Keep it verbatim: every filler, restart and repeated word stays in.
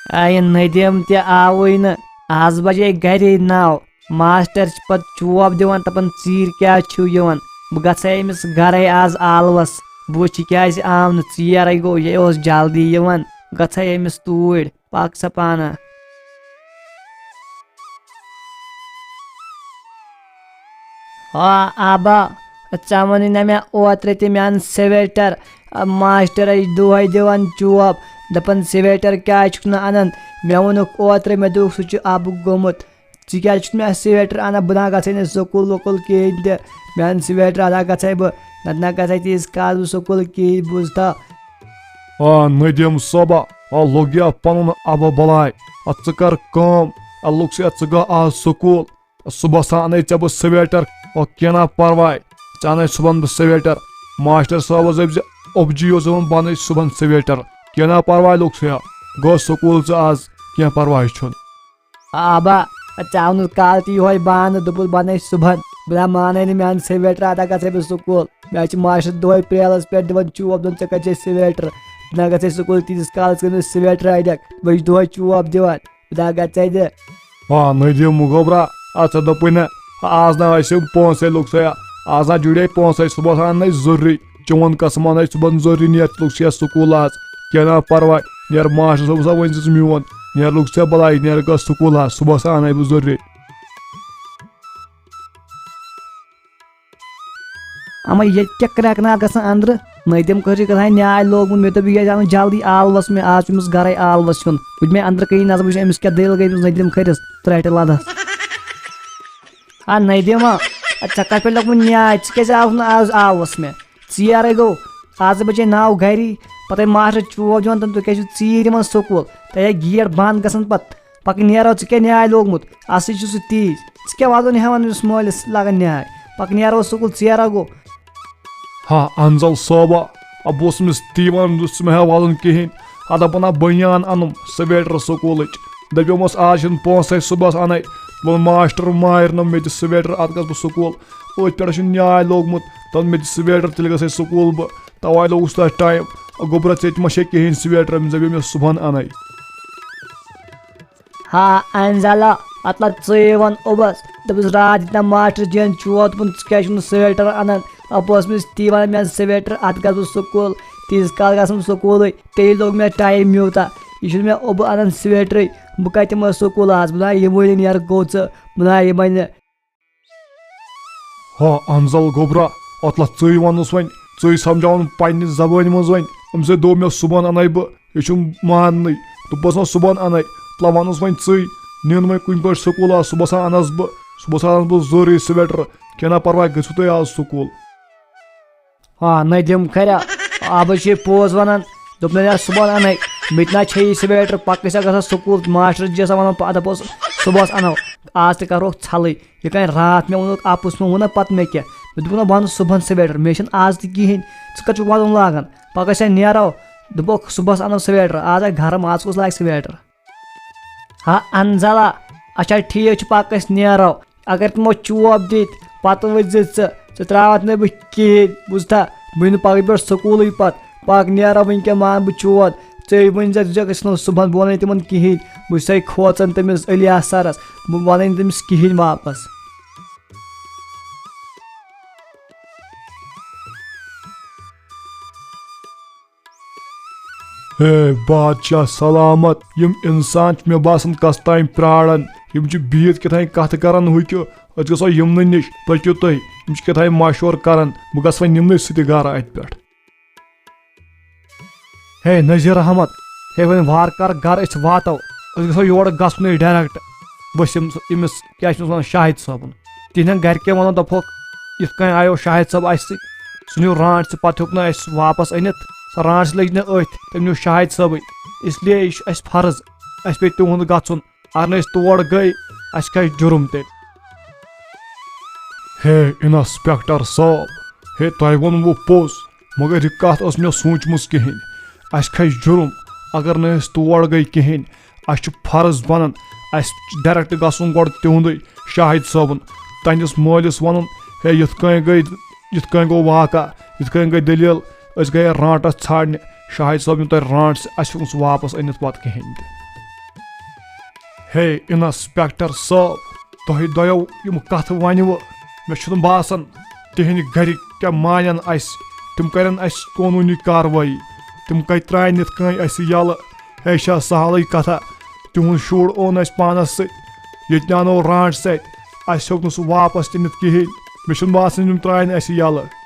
A Nadeem تہِ آوٕے نہٕ۔ از بجے گرے نو۔ ماسٹر چھِ پتہٕ چوب دِوان، دپان، "ژیٖرۍ کیٛازِ چھِو یِوان؟ بہٕ گژھے أمِس گرے از آلوس۔ بہٕ وٕچھِ یہِ کیٛازِ آو نہٕ، ژیر ہے گوٚو، یہِ اوس جلدی یِوان۔ گژھے أمِس توٗرۍ، پکھ سا پانہ۔" آ، آبا، ژےٚ ووٚنُے نہ مےٚ اوترٕ تہِ مےٚ اَن سویٹر۔ آ، ماسٹر ٲسۍ دۄہے دِوان چوب، دَپان، "سویٹر کیٛازِ چھُکھ نہٕ اَنان؟" مےٚ ووٚنُکھ اوترٕ، مےٚ دوٚپُکھ، "سُہ چھُ اَبُک گوٚمُت۔ ژٕ کیٛازِ چھُکھ مےٚ سویٹر اَنان؟ بہٕ نہ گژھے نہٕ سکوٗل وکوٗل کِہیٖنۍ تہِ۔ مےٚ اَن سویٹر، اَدا گژھے بہٕ، نَتہٕ نہ گژھے تیٖتِس کالس بہٕ سکوٗل کِہیٖنۍ، بوٗزتھا؟" آ، ندیم صٲبا، آ، لوٚگ یا پنُن اَبہٕ بلاے۔ آ، ژٕ کر کٲم، آ، لوٚگ سا ژٕ گژھ آز سکوٗل۔ صُبحس اَنے ژےٚ بہٕ سویٹر۔ او، کینٛہہ نہ پرواے، ژےٚ اَنے صُبحن بہٕ سویٹر۔ ماسٹر صٲبس دٔپۍ زِ اوٚب جی اوس دَپان، بہٕ اَنے صُبحن سویٹر۔ کینٛہہ نہ پرواے، لوٚگ سا، گوٚو سکوٗل ژٕ آز، کینٛہہ پرواے چھُنہٕ۔ آ با، ژےٚ آونُس کالہٕ تہِ یِہوے بانہٕ، دوٚپُس بہٕ اَنے صُبحن۔ بہٕ نہ مانَے نہٕ، مےٚ اَن سویٹر، اَدا گژھے بہٕ سکوٗل۔ مےٚ حظ چھِ ماسٹر دۄہے پریلس پٮ۪ٹھ دِوان چوب، دَپان، "ژےٚ کَتہِ چھے سویٹر؟ بہٕ نہ گژھے سکوٗل تیٖتِس کالس، کٔرۍ مےٚ سویٹر اَنکھ۔" مےٚ چھِ دۄہے چوب دِوان۔ خدا گژھے دِ۔ آ، ندیم گوبرا، آ، ژےٚ دوٚپُے نہ، آز نہ ٲسِم پونٛسَے، لوٚگ سا، آز نہ جُڑے پونٛسَے، صُبحس اَنَے ضروٗری۔ چون قسم اَنَے صُبحن ضروٗری، نیر، لوٚگ سا سکوٗل آز۔ کینٛہہ نہ پرواے، نیر ماسٹر صٲبَس ہا ؤنۍ زِ ژٕ میون، نیر، لوٚگ سا بلاے، نیر، گژھ سکوٗل آز، صُبحس اَنَے بہٕ ضروٗری۔ اما ییٚتہِ کیٛاہ کرٛٮ۪کہٕ ناد گژھان أنٛدرٕ؟ نٔدیٖم کٔر چھِ کَتھاے نیٛاے لوگمُت۔ مےٚ دوٚپ، یہِ گژھِ اَنُن جلدی آلوَس، مےٚ آز چھُ أمِس گَرَے آلوَس کھیوٚن۔ وٕچھ مےٚ أنٛدرٕ کَنی نظر، وٕچھ أمِس کیٛاہ دٔلیٖل گٔے أمِس نٔدیٖم کھٔرِس ترٛٹہِ لَدَس۔ آ نٔدیٖما، آ ژےٚ کَتھ پٮ۪ٹھ لوگمُت نیٛاے؟ ژٕ کیٛازِ آوُکھ نہٕ آز آلوَس مےٚ؟ ژیر ہے گوٚو، آز بَجے نَو گَری، پَتہٕ ہے ماسٹر چوب دِوان، تِم تُہۍ کیٛازِ چھِو ژیٖرۍ یِوان سکوٗل؟ تۄہہِ ہے گیٹ بنٛد گژھان پَتہٕ۔ پَکہٕ نیرو، ژٕ کیٛاہ نیٛاے لوگمُت؟ اَصلی چھُ سُہ تی۔ ژٕ کیٛاہ وَدُن ہٮ۪وان أمِس مٲلِس لاگان نیٛاے؟ پَکہٕ نیرو سکوٗل، ژیر ہا گوٚو۔ ہا، اَنزَل صٲبا، آ، بہٕ اوسُس أمِس تی وَنان، دوٚپُس، "ژٕ مہ ہٮ۪ہ وَدُن کِہیٖنۍ۔ اَدا بَناو بٔنیان اَنُم سویٹر سکوٗلٕچ۔" دَپیومَس، "آز چھِنہٕ پونٛسَے، صُبحَس اَنَے۔" دوٚپُن، ماسٹر مارِ نہٕ مےٚ تہِ سویٹر، اَتھ گژھٕ بہٕ سکوٗل۔ أتھۍ پٮ۪ٹھ چھُ نیٛاے لوگمُت، دوٚپُن، "مےٚ تہِ سویٹر، تیٚلہِ گژھَے سکوٗل بہٕ۔" تَوَے لوگُس تَتھ ٹایم۔ گوٚبرا، ژےٚ تہِ ما چھے کِہیٖنۍ سویٹر؟ أمِس دَپیو مےٚ صُبحَن اَنَے۔ ہا، انزلا، مطلب، ژٕے وَن اوبس۔ دوٚپُس، راتھ دیُت مےٚ ماسٹر جِین چوب، دوٚپُن، "ژٕ کیٛازِ چھُکھ نہٕ سویٹر اَنان؟" اَپٲرۍ اوس مےٚ تی وَنان، "مےٚ اَن سویٹر، اَتھ گژھٕ بہٕ سکوٗل، تیٖتِس کال گژھٕ بہٕ سکوٗلٕے۔" تیٚلہِ لوٚگ مےٚ ٹایم یوٗتاہ، یہِ چھُنہٕ مےٚ اوٚبہٕ اَنان سویٹرٕے۔ بہٕ کَتہِ یِمہٕ سکوٗل آز؟ بہٕ نہ یِمٕے نہٕ، یَرٕ گوٚو ژٕ، بہٕ نہ یِمَے نہٕ۔ ہا، انزل گوٚبرا، اَتھ لَتھ ژٕے وَنُس وۄنۍ، ژٕے سمجھاوُن پنٛنہِ زبٲنۍ منٛز وۄنۍ۔ أمۍ سۭتۍ دوٚپ مےٚ، "صُبحَن اَنَے بہٕ۔" یہِ چھُنہٕ ماننٕے۔ دوٚپمَس، "نہ، صُبحَن اَنَے۔" تَلہٕ وَنُس وۄنۍ ژٕے، نِن وۄنۍ کُنہِ پٲٹھۍ سکوٗل آز، صُبحَس ہا اَنَس بہٕ، صُبحَس ہا اَنَس بہٕ ضروٗری سویٹر۔ کینٛہہ نہ پَرواے، گٔژھِو تُہۍ آز سکوٗل۔ آ، نٔدیٖم کھریا، آ، بہٕ چھُے پوٚز وَنان، دوٚپ مےٚ، "نہ، صُبحَن اَنَے۔" مےٚ تہِ نہ چھے یہِ سویٹر، پَکھ أسۍ ہا گژھو سکوٗل، ماسٹر جی ہسا وَنان، پَتہٕ دَپوس، "صُبحَس اَنو، آز تہِ کَرہوکھ ژھَلٕے۔" یہِ کَنہِ راتھ مےٚ ووٚنُکھ اَپُز، مےٚ ووٚن نہ پَتہٕ مےٚ کیٛاہ، مےٚ دوٚپ، "نہ، وَنہٕ صُبحَن سویٹر، مےٚ چھِنہٕ آز تہِ کِہیٖنۍ، ژٕ کَتہِ چھُکھ وَدُن لاگان؟" پَگاہ أسۍ ہا نیرو، دوٚپُکھ، "صُبحَس اَنو سویٹر، آز ہا گرم، آز کُس لاگہِ سویٹر؟" ہا، انزلا، اچھا، ٹھیٖک چھُ، پَکھ أسۍ نیرو۔ اگر تِمو چوب دِتۍ، پَتہٕ ؤتھۍ زِ ژٕ، ژٕ ترٛاوَتھ نہٕ بہٕ کِہیٖنۍ، بوٗزتھا؟ بہٕ یِنہٕ پَگہٕکۍ پٮ۪ٹھ سکوٗلٕے پَتہٕ۔ پَکھ نیرو وٕنکٮ۪ن، مان بہٕ چوب۔ ژٕ ؤنۍ زِ، ژٕ گژھِ نہٕ صُبحَن، بہٕ وَنَے تِمَن کِہیٖنۍ۔ بہٕ چھُسَے کھوژان تٔمِس علی احسرَس، بہٕ وَنَے نہٕ تٔمِس کِہیٖنۍ واپَس۔ ہے بادشاہ سلامت، یِم اِنسان چھِ مےٚ باسان کَس تام پرٛاران۔ یِم چھِ بِہِتھ کِتھ تام کَتھٕ کَران ہُہ کہِ، أسۍ گژھو یِمنٕے نِش، پٔکِو تُہۍ۔ یِم چھِ کِتھ تام مَشوَر کَران، بہٕ گژھٕ وۄنۍ یِمنٕے سۭتۍ گَرٕ اَتہِ پٮ۪ٹھ۔ ہے نذیر احمد، ہے وۄنۍ وارٕ کار گَرٕ، أسۍ واتو، أسۍ گژھو یورٕ گژھُنٕے ڈایریکٹ۔ ؤسِم، أمِس کیٛاہ چھِ أمِس وَنان، شاہد صٲبُن۔ تِہِنٛدٮ۪ن گَرِکٮ۪ن وَنو، دَپہوکھ، یِتھ کٔنۍ آیو شاہد صٲب اَسہِ سۭتۍ، سُہ نیوٗ رانٛٹھ، ژٕ پَتہٕ ہیوٚک نہٕ اَسہِ سُہ واپَس أنِتھ۔ سۄ رانٛٹھ سۭتۍ لٔج نہٕ أتھۍ، تٔمۍ نیوٗ شاہد صٲبٕے۔ اس لیے یہِ چھُ اَسہِ فرض، اَسہِ پیٚیہِ تِہُنٛد گژھُن۔ اگر نہٕ أسۍ تور گٔے، اَسہِ کھسہِ جُرُم تیٚلہِ۔ ہے انسپیکٹر صٲب، ہے تۄہہِ ووٚنوُ پوٚز، مگر یہِ کَتھ ٲس مےٚ سوٗنٛچمٕژ کِہیٖنۍ۔ اَسہِ کھسہِ جُرُم، اگر نہٕ أسۍ تور گٔے کِہیٖنۍ۔ اَسہِ چھُ فرض بَنان، اَسہِ چھُ ڈایریکٹ گژھُن گۄڈٕ تِہُنٛدُے شاہد صٲبُن، تَہَنٛدِس مٲلِس وَنُن، ہے یِتھ کٔنۍ گٔے، یِتھ کٔنۍ گوٚو واقعہ، یِتھ کٔنۍ گٔے دٔلیٖل، أسۍ گٔیے رانٛٹَس ژھانٛڈنہِ، شاہد صٲب نیوٗ تۄہہِ رانٛٹَس، اَسہِ چھُنہٕ سُہ واپَس أنِتھ پَتہٕ کِہیٖنۍ تہِ۔ ہے انسپیکٹر صٲب، تۄہہِ دۄیو یِم کتھٕ ونِوٕ، مےٚ چھُنہٕ باسان تِہنٛدِ گرِکۍ کیٛاہ مانن اسہِ۔ تِم کرن اسہِ قونوٗنی کاروٲیی۔ تِم کتہِ ترٛاونٮ۪تھ کٲنٛسہِ اسہِ یَلہٕ؟ ہے، چھا سہلٕے کتھا؟ تِہُنٛد شُر اوٚن اسہِ پانس سۭتۍ، ییٚتہِ اَنو رانٛٹہٕ سۭتۍ۔ اسہِ ہیوٚک نہٕ سُہ واپس تہِ نِتھ کِہیٖنۍ۔ مےٚ چھُنہٕ باسان یِم ترٛاونہِ اسہِ یَلہٕ۔